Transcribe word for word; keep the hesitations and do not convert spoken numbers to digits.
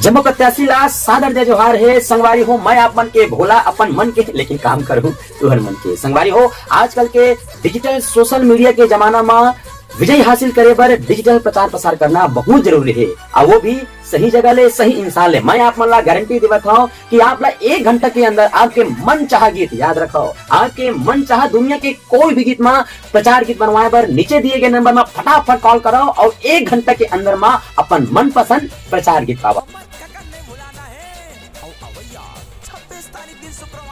जम्मो प्रत्याशी ला सादर जय जोहार हे। संगवारी हो, मैं आप मन के भोला, अपन मन के, लेकिन काम करू तुहर मन के। संगवारी हो, आजकल के डिजिटल सोशल मीडिया के जमाना म विजय हासिल करे बर डिजिटल प्रचार प्रसार करना बहुत जरूरी हे, अउ वो भी सही जगह ले, सही इंसान ले। मैं आप मन ला गारंटी देवत हूँ कि आप ला एक घंटा के अंदर आपके मन चाहा गीत, याद रखो, आपके मन चाहा दुनिया के कोई भी गीत मा प्रचार गीत बनवाए बर नीचे दिए गए नंबर मा फटाफट कॉल करो अउ एक घंटा के अंदर मा अपन मनपसंद प्रचार गीत पावा।